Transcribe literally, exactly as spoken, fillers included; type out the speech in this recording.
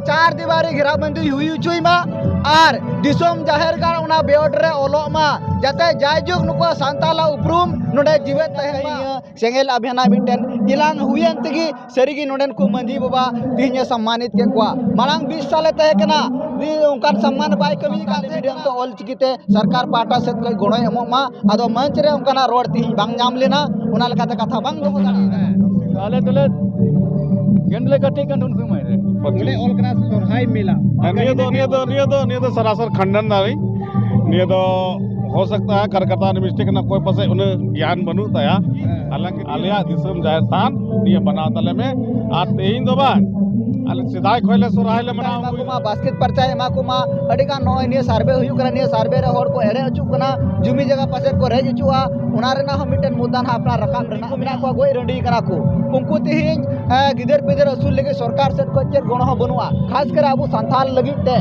ᱪᱟᱨ ᱫᱤᱣᱟᱨᱤ ᱜᱷᱮᱨᱟᱵᱚᱱᱫᱤ ᱦᱩᱭ ᱦᱚᱪᱚᱭ ᱢᱟ ᱟᱨ ᱫᱤᱥᱚᱢ ᱡᱟᱦᱮᱨ ᱜᱟᱲ ᱚᱱᱟ ᱵᱮᱣᱰ ᱨᱮ ᱚᱞᱚᱜ ᱢᱟ, ᱡᱟᱛᱮ ᱡᱟᱭᱡᱩᱜᱽ ᱱᱩᱠᱩᱣᱟᱜ ᱥᱟᱱᱛᱟᱞᱟᱜ ᱩᱯᱨᱩᱢ ᱱᱚᱰᱮ ᱡᱤᱣᱮᱫ ᱛᱟᱦᱮᱱ ᱢᱟ᱾ ᱥᱮᱸᱜᱮᱞ ᱟᱵᱷᱮᱱᱟ ᱢᱤᱫᱴᱮᱱ ᱮᱞᱟᱝ ᱦᱩᱭᱮᱱ ᱛᱮᱜᱮ ᱥᱟᱹᱨᱤᱜᱮ ᱱᱚᱰᱮᱱ ᱠᱚ ᱢᱟᱹᱡᱷᱤ ᱵᱟᱵᱟ ᱛᱮᱦᱮᱧ ᱮ ᱥᱚᱢᱢᱟᱱᱤᱛ ᱠᱮᱫ ᱠᱚᱣᱟ᱾ ᱢᱟᱲᱟᱝ ᱵᱤᱥ ᱥᱟᱞᱮ ᱛᱟᱦᱮᱸ ᱠᱟᱱᱟ, ᱩᱱᱤ ᱚᱱᱠᱟᱱ ᱥᱚᱢᱢᱟᱱ ᱵᱟᱭ ᱠᱟᱹᱢᱤ ᱟᱠᱟᱫ ᱛᱟᱦᱮᱸ ᱠᱟᱱᱟ᱾ ᱚᱞ ᱪᱤᱠᱤᱛᱮ ᱥᱚᱨᱠᱟᱨ ᱯᱟᱦᱴᱟ ᱥᱮᱫ ᱠᱷᱚᱱ ᱜᱚᱲᱚᱭ ᱮᱢᱚᱜ ᱢᱟ᱾ ᱟᱫᱚ ᱢᱚᱧᱪ ᱨᱮ ᱚᱱᱠᱟᱱᱟᱜ ᱨᱚᱲ ᱛᱮᱦᱮᱧ ᱵᱟᱝ ᱧᱟᱢ ᱞᱮᱱᱟ, ᱚᱱᱟ ᱞᱮᱠᱟᱛᱮ ᱠᱟᱛᱷᱟ ᱵᱟᱝ ᱫᱚᱦᱚ ᱫᱟᱲᱮᱭᱟᱜᱼᱟ᱾ ᱟᱞᱮ ᱫᱚᱞᱮ ᱜᱮᱸᱰᱞᱮ ᱠᱟᱹᱴᱤᱡ ᱠᱟᱱ ᱩᱱ ᱥᱚᱢᱚᱭ ᱨᱮ᱾ ᱚᱸᱰᱮ ᱚᱞ ᱠᱟᱱᱟ ᱥᱚᱨᱦᱟᱭ ᱢᱮᱞᱟ᱾ ᱦᱮᱸ, ᱱᱤᱭᱟᱹ ᱫᱚ ᱱᱤᱭᱟᱹ ᱫᱚ ᱱᱤᱭᱟᱹ ᱫᱚ ᱱᱤᱭᱟᱹ ᱫᱚ ᱥᱟᱨᱟᱥᱚᱨ ᱠᱷᱟᱱᱰᱟᱱ ᱫᱟᱲᱮ᱾ ᱱᱤᱭᱟᱹ ᱫᱚ ᱦᱳ ᱥᱟᱠᱛᱟ ᱦᱟᱭ ᱠᱟᱨᱠᱟᱨᱛᱟ ᱨᱮ ᱢᱤᱥᱴᱮᱠ ᱠᱟᱱᱟ, ᱚᱠᱚᱭ ᱯᱟᱥᱮᱡ ᱩᱱᱟᱹᱜ ᱜᱮᱭᱟᱱ ᱵᱟᱹᱱᱩᱜ ᱛᱟᱭᱟ᱾ ᱦᱮᱸ᱾ ᱦᱟᱞᱟᱝᱠᱤ ᱟᱞᱮᱭᱟᱜ ᱫᱤᱥᱚᱢ ᱡᱟᱦᱮᱨ ᱛᱷᱟᱱ ᱱᱤᱭᱟᱹ ᱵᱮᱱᱟᱣ ᱛᱟᱞᱮ ᱢᱮ᱾ ᱟᱨ ᱛᱮᱦᱮᱧ ᱫᱚ ᱵᱟᱝ, ᱟᱞᱮ ᱥᱮᱫᱟᱭ ᱠᱷᱚᱱ ᱞᱮ ᱥᱚᱨᱦᱟᱭ ᱞᱮ ᱢᱟᱱᱟᱣ ᱮᱢᱟ ᱠᱚ ᱟᱹᱜᱩᱭᱮᱫᱟ᱾ ᱢᱟ, ᱵᱟᱥᱠᱮᱛ ᱯᱟᱨᱪᱟᱭ ᱮᱢᱟ ᱠᱚ ᱢᱟ᱾ ᱟᱹᱰᱤ ᱜᱟᱱ ᱱᱚᱜᱼᱚᱭ ᱱᱤᱭᱟᱹ ᱥᱟᱨᱵᱷᱮ ᱦᱩᱭᱩᱜ ᱠᱟᱱᱟ, ᱱᱤᱭᱟᱹ ᱥᱟᱨᱵᱷᱮ ᱨᱮ ᱦᱚᱲ ᱠᱚ ᱮᱲᱮ ᱦᱚᱪᱚᱜ ᱠᱟᱱᱟ, ᱡᱩᱢᱤ ᱡᱟᱭᱜᱟ ᱯᱟᱥᱮᱡ ᱠᱚ ᱨᱮᱡ ᱦᱚᱪᱚᱜᱼᱟ, ᱚᱱᱟ ᱨᱮᱱᱟᱜ ᱦᱚᱸ ᱢᱤᱫᱴᱮᱱ ᱢᱩᱫᱽᱫᱟ ᱱᱟᱦᱟᱜ ᱟᱯᱱᱟᱨ ᱨᱟᱠᱟᱵ ᱨᱮᱱᱟᱜ ᱢᱮᱱᱟᱜ ᱠᱚᱣᱟ, ᱜᱚᱡ ᱨᱟᱺᱰᱤ ᱠᱟᱱᱟ ᱠᱚ᱾ ᱩᱱᱠᱩ ᱛᱮᱦᱮᱧ, ᱮ, ᱜᱤᱫᱟᱹᱨ ᱯᱤᱫᱟᱹᱨ ᱟᱹᱥᱩᱞ ᱞᱟᱹᱜᱤᱫ ᱥᱚᱨᱠᱟᱨ ᱥᱮᱫ ᱠᱷᱚᱱ ᱪᱮᱫ ᱜᱚᱲᱚ ᱦᱚᱸ ᱵᱟᱹᱱᱩᱜᱼᱟ, ᱠᱷᱟᱥ ᱠᱟᱨ ᱟᱵᱚ ᱥᱟᱱᱛᱟᱲ ᱞᱟᱹᱜᱤᱫ ᱛᱮ᱾